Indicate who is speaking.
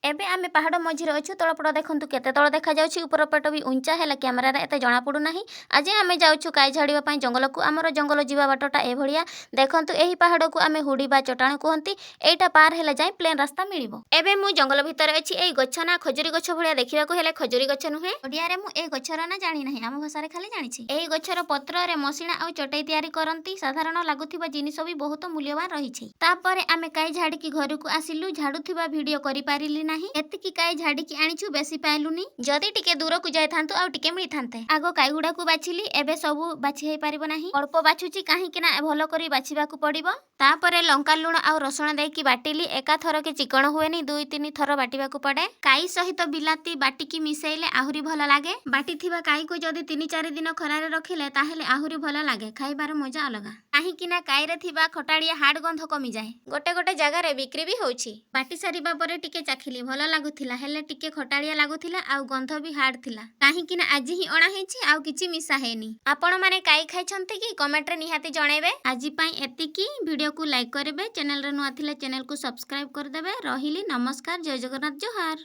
Speaker 1: ଏବେ ଆମେ ପାହାଡ଼ ମଝିରେ ଅଛୁ। ତଳପଟ ଦେଖନ୍ତୁ କେତେ ତଳ ଦେଖାଯାଉଛି। ଉପର ପଟ ବି ଉଞ୍ଚା ହେଲେ କ୍ୟାମେରାରେ ଏତେ ଜଣାପଡ଼ୁନାହିଁ। ଆଜି ଆମେ ଯାଉଛୁ କାଇ ଝାଡ଼ିବା ପାଇଁ ଜଙ୍ଗଲକୁ। ଆମର ଜଙ୍ଗଲ ଯିବା ବାଟଟା ଏଭଳିଆ। ଦେଖନ୍ତୁ, ଏହି ପାହାଡ଼କୁ ଆମେ ହୁଡ଼ି ବା ଚଟାଣ କୁହନ୍ତି। ଏଇଟା ପାର ହେଲେ ଯାଇ ପ୍ଲେନ୍ ରାସ୍ତା ମିଳିବ। ଏବେ ମୁଁ ଜଙ୍ଗଲ ଭିତରେ ଅଛି। ଏଇ ଗଛ ନା ଖଜୁରୀ ଗଛ ଭଳିଆ ଦେଖିବାକୁ, ହେଲେ ଖଜୁରୀ ଗଛ ନୁହେଁ। ଓଡ଼ିଆରେ ମୁଁ ଏଇ ଗଛର ନାଁ ଜାଣିନାହିଁ, ଆମ ଭାଷାରେ ଖାଲି ଜାଣିଛି। ଏହି ଗଛର ପତ୍ରରେ ମସିଣା ଆଉ ଚଟେଇ ତିଆରି କରନ୍ତି। ସାଧାରଣ ଲାଗୁଥିବା ଜିନିଷ ବି ବହୁତ ମୂଲ୍ୟବାନ ରହିଛି। ତାପରେ ଆମେ କାଇ ଝାଡ଼ିକି ଘରକୁ ଆସିଲୁ। ଝାଡୁଥିବା ଭିଡିଓ କରିପାରିଲି ନାହିଁ। ଏତିକି କାଇ ଝାଡ଼ିକି ଆଣିଛୁ, ବେଶୀ ପାଇଲୁନି। ଯଦି ଟିକେ ଦୂରକୁ ଯାଇଥାନ୍ତୁ, ଆଉ ଟିକେ ମିଳିଥାନ୍ତେ। ଆଗ କାଇଗୁଡାକୁ ବାଛିଲି। ଏବେ ସବୁ ବାଛି ହେଇପାରିବ ନାହିଁ। ଅଳ୍ପ ବାଛୁଛି, କାହିଁକି ନା ଭଲ କରି ବାଛିବାକୁ ପଡିବ। ତାପରେ ଲଙ୍କା, ଲୁଣ ଆଉ ରସୁଣ ଦେଇକି ବାଟିଲି। ଏକାଥରକେ ଚିକଣ ହୁଏନି, ଦୁଇ ତିନି ଥର ବାଟିବାକୁ ପଡେ। କାଇ ସହିତ ବିଲାତି ବାଟିକି ମିଶେଇଲେ ଆହୁରି ଭଲ ଲାଗେ। ବାଟିଥିବା କାଇକୁ ଯଦି 3-4 ଦିନ ଖରାରେ ରଖିଲେ, ତାହେଲେ ଆହୁରି ଭଲ ଲାଗେ। ଖାଇବାର ମଜା ଅଲଗା, କାହିଁକି ନା କାଇରେ ଥିବା ଖଟାଳିଆ ହାର୍ଡ ଗନ୍ଧ କମିଯାଏ। ଗୋଟେ ଗୋଟେ ଜାଗାରେ ବିକ୍ରି ବି ହଉଛି। ବାଟି ସାରିବା ପରେ ଟିକେ ଚାଖିଲି। ଭଲ ଲାଗୁଥିଲା, ହେଲେ ଟିକେ ଖଟାଳିଆ ଲାଗୁଥିଲା ଆଉ ଗନ୍ଧ ବି ହାର୍ଡ ଥିଲା, କାହିଁକି ନା ଆଜି ହିଁ ଅଣା ହେଇଛି ଆଉ କିଛି ମିଶା ହେଇନି। ଆପଣ ମାନେ କାଇ ଖାଇଛନ୍ତି କି? କମେଣ୍ଟରେ ନିହାତି ଜଣେଇବେ। ଆଜି ପାଇଁ ଏତିକି। ଭିଡ଼ିଓକୁ ଲାଇକ୍ କରିବେ। ଚ୍ୟାନେଲରେ ନୂଆ ଥିଲେ ଚ୍ୟାନେଲକୁ ସବସ୍କ୍ରାଇବ କରିଦେବେ। ରହିଲି, ନମସ୍କାର, ଜୟ ଜଗନ୍ନାଥ, ଜୁହାର।